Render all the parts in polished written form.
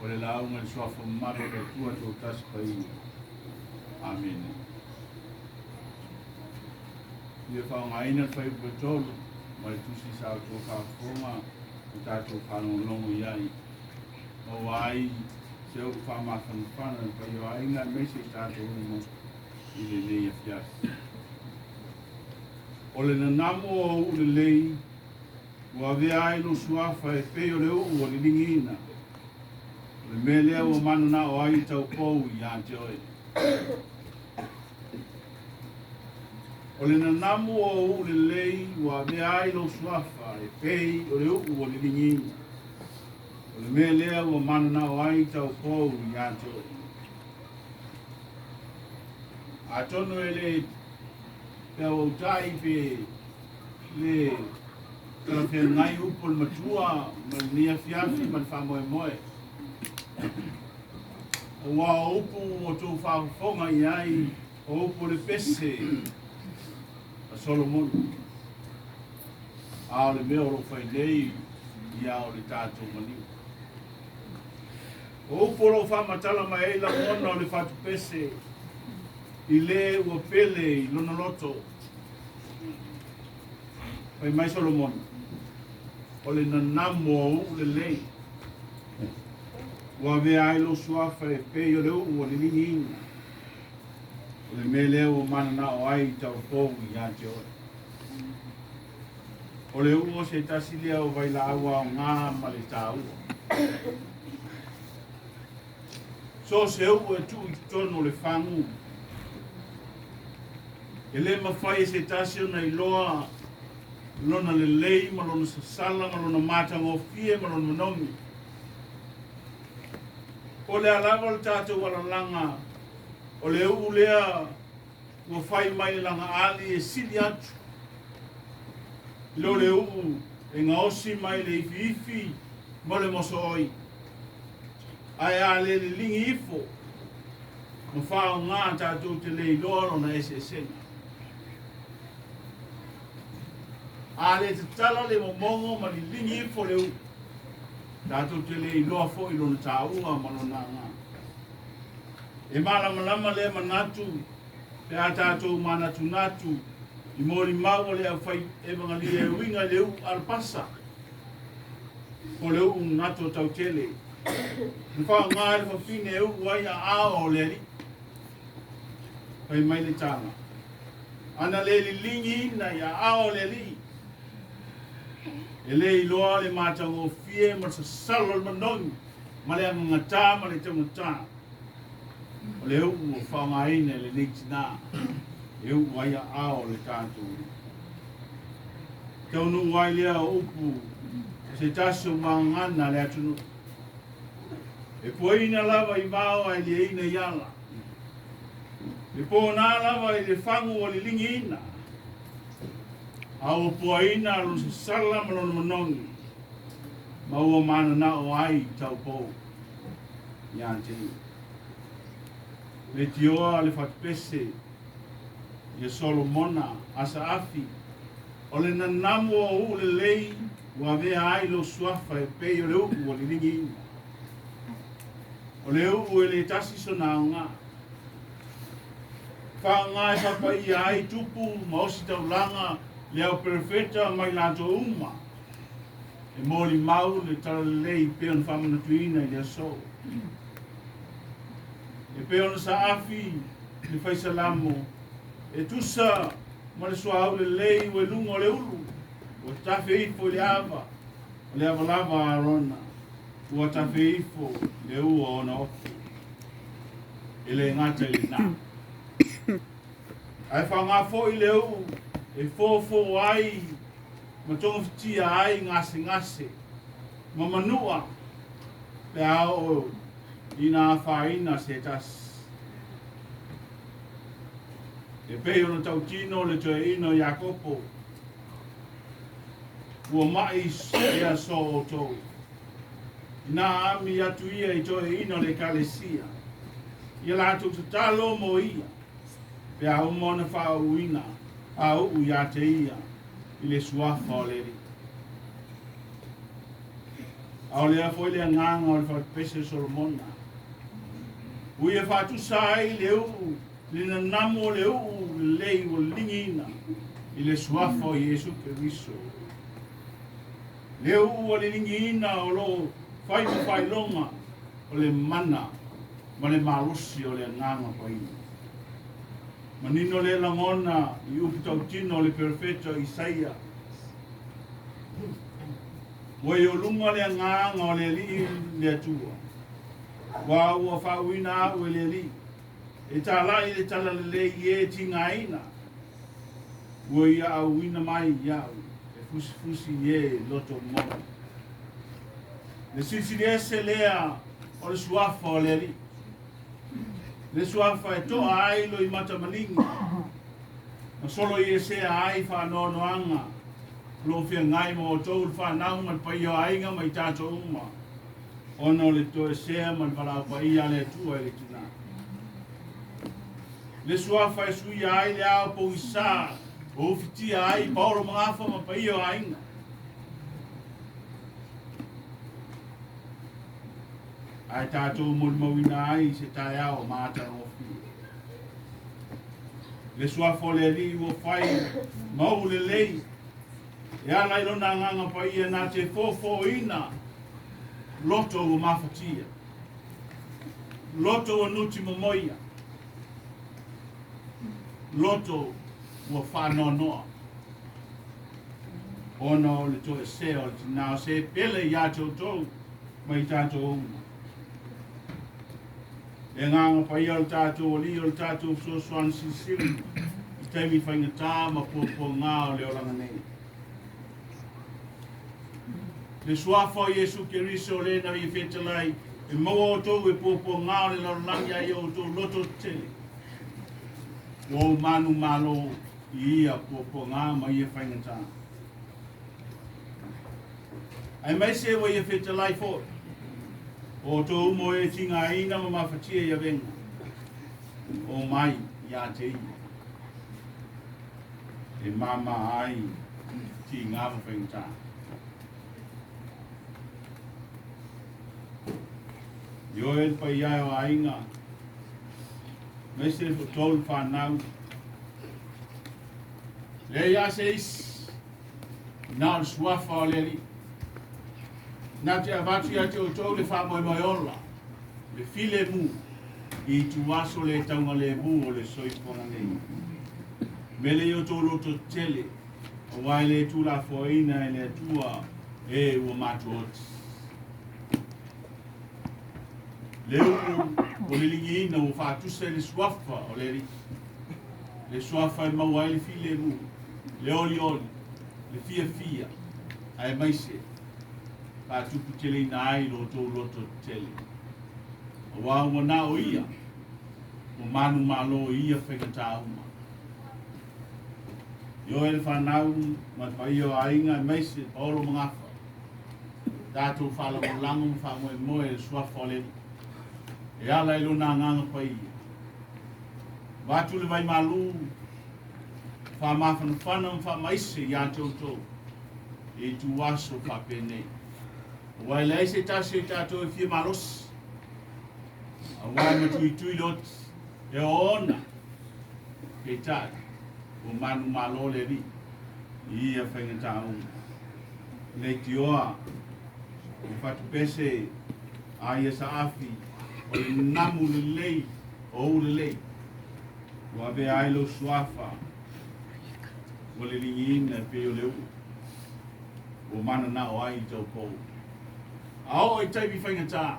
O le lauga i le Suafa mamalu o le Atua Toatasi Paia. Amene. Ia faaaogaina le fuaiupu e 3 ma le tusi sa outou faafofoga ma tatou faalogologo i ai. Maua ai se upu faamafanafana le paia o aiga aemaise i tatou uma i lenei afiafi. O le nanamu o u'u lelei ua avea ai lou suafa e pei o le u'u ua liligiina. O le mea lea ua mananao ai taupou ia te oe. O le nanamu o u'u lelei ua avea ai lou suafa e pei o le u'u ua liligiina. O le mea lea ua mananao ai taupou ia te oe. Atonu e le peauautai pe le talafeagai upu o le matua ma lenei afiafi ma le faamoemoe. Aua o upu ua outou faafofoga i ai, o upu o le pese a Solomona. A o le mea o lo o fai nei, ia o le tatou maliu. O upu o lo o faamatala mai ai lagona o le fatupese i le ua pele i lona loto. Fai mai Solomona, o le nanamu o u'u lelei, ua avea ai lou suafa e pei o le u'u ua liligiina. O le mea lea ua mananao ai taupou ia te oe. O le u'u o se tasi lea o vailaau aoga ma le taua. So se u'u e tuu i totonu o le fagu, e le mafai e se tasi ona iloa lona lelei ma lona sasala ma lona matagofie ma lona manogi. O le a lava le tatou alalaga, o le u'u lea ua fai mai le lagaali e sili atu i lo le u'u e gaosi mai le ifiifi ma le mosooi. Ae a le liligi ifo ma faaaoga tatou te le iloa lona eseesega. A le tatala le momogo ma liligi ifo le u'u, tatou te le iloa foi lona taua ma lona agaga. E malamalama lea manatu pe a tatou manatunatu i molimau a le aufai evagalia e uiga i le u'u alapasa po o le u'u gato tautele na faaaoga e le fafine e u'u ai aao o le alii. Fai mai le tala, ana le liligiina i aao o le alii, e le iloa le matagofie ma le sasala o le manogi ma le agagatā ma le taugatā o le u'u ua faaaogaina e lenei tinā e u'u ai aao o le tatou taunuu ai lea o upu se tasi o magagana a le atunuu. E puaina lava i vao ae liaina i ala. E pōnā lava i le fagu ua liligiina, a ua puaina lona sasala ma lona manogi, ma ua mananao ai taupou ia te ia. Leitioa le fatupese ia Solomona Asaafi, o le nanamu o u'u lelei ua avea ai lou suafa e pei o le u'u ua liligiina. O le u'u e le tasi sona aoga. Faaaoga e faapaia ai tupu ma ositaulaga le au perofeta ma i latou uma e molimau le talalelei pei ona faamanatuina i le aso. E pei ona saafi le faisalamo e tusa ma le suauu lelei ua i luga o le ulu, ua tafe ifo i le ava, o le ava lava a Arona, ua tafe ifo le ua ona ofi. E le gata i lena, ae faaaoga foi le u'u e fofo ai ma togafitia ai gasegase ma manua pe a oo ina afaina se tasi. E pei ona tautino le toeaina o Iakopo, ua ma'i e aso outou. Ina ami atu ia i toeaina o le ekalesia, ia latou tatalo mo ia, pe a uma ona faauuina faauu ia te ia i le suafa o le Alii. A o lea foi le agaga o le falepese o Solomona. Ua ia faatusa ai le u'u, le nanamu o le u'u lelei ua liligiina i le suafa o Iesu Keriso. Le u'u ua liligiina o lo o fai ma faailoga o le mana ma le malosi o le Agaga Paia. Manino lea lagona i upu tautino o le perofeta o Isaia. Ua i oluga le agaga o le Alii le Atua, ua ua faauuina a'u e le Alii, e talai le talalelei i e tigaina, ua ia auina mai iaʻu e fusifusi i e loto moni. Le silisili ese lea o le suafa o le Alii, le suafa e toa ai loimata maligi, ma solo i esea ai faanoanoaga o lo o feagai ma outou le fanau ma le paia o aiga ma i tatou uma, ona o le toesea ma le valaau paia a le Atua i le tinā. Le suafa e suia ai le ao pogisā o ufitia ai paolo magafa ma paia o aiga. Ae tatou molimauina ai se taeao matagofie. Le suafa o le Alii ua fai ma ou lelei, e ala i lona agaga paia na te fofōina loto ua mafatia, loto ua nuti momoia, loto ua faanoanoa, ona o le toesea o le tinā o se pele iā te outou ma i tatou uma. Le agaga paia o le tatou Alii o le tatou fesoasoani silisili i taimi faigata ma puapuaga o le olaga nei. Le suafa o Iesu Keriso le na ia fetalai e maua outou e puapuaga o le lalolagi a ia outou loto tetele. Ua ou manumalo i ia puapuaga ma ia faigata. Aemaise ua ia fetalai foi, o outou uma o e tigaina ma mafatia i avega, o mai ia te ia, e māmā ai tiga ma faigata. I oe le paia e o aiga, aemaise le outou le fanau, leai lava se isi na o le suafa o le Alii. Na te avatu ia te outou le faamoemoe ola, le filemu, i ituaso le taugalemu o le soifuaga nei. Mele i outou loto tetele, aua e le tuulafoaiina e le Atua e ua matuaoti. Le u'u ua liligiina ua faatusa i le suafa o le Alii. Le suafa e maua ai le filemu, le olioli, le fiafia, aemaise faatuputeleina ai lo outou loto tetele. Aua ua na o ia, ua manumalo i ia faigata uma. I oe le fanau ma le paia o aiga aemaise paolo magafa, tatou faalagolago ma faamoemoe i le suafa o le Alii e ala i lona agaga paia. Avatu le vaimalu faamafanafana ma faamaise iā te outou i ituaso faapenei. Aua e leai se tasi o i tatou e fia malosi, aua e matuitui le oti, e oona, peitai, ua manumalo le Alii i ia faigata uma. Leitioa, le fatupese a ia saafi, o le namu lelei o ou lelei, ua avea ai lou suafa, ua liligiina e pei o le u'u, ua mananao ai i taupou. A oo i taimi faigata,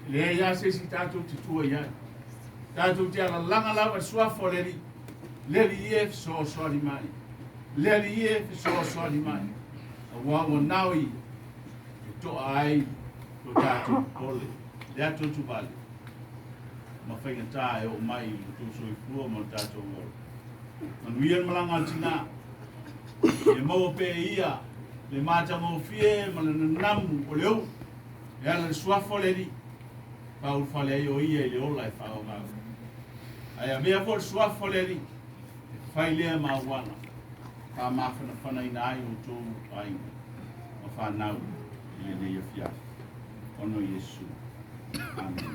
e leai lava se isi tatou te tua i ai. Tatou te alalaga lava i le suafa o le Alii. Le Alii e fesoasoani mai. Le Alii e fesoasoani mai. Aua ua nao ia e toa ai lo tatou popole, le atu atu vale ma faigata e oo mai i lo tou soifua ma lo tatou ola. Manuia le malaga a le tinā. Ia maua pea e ia le matagofie ma le nanamu o le u'u e ala i le suafa o le Alii, faaulufale ai o ia i le ola e faaauau. Ae avea foi le suafa o le Alii e fai lea ma auala faamafanafanaina ai outou aiga ma fanau i lenei afiafi. Ona o Iesu. Amene.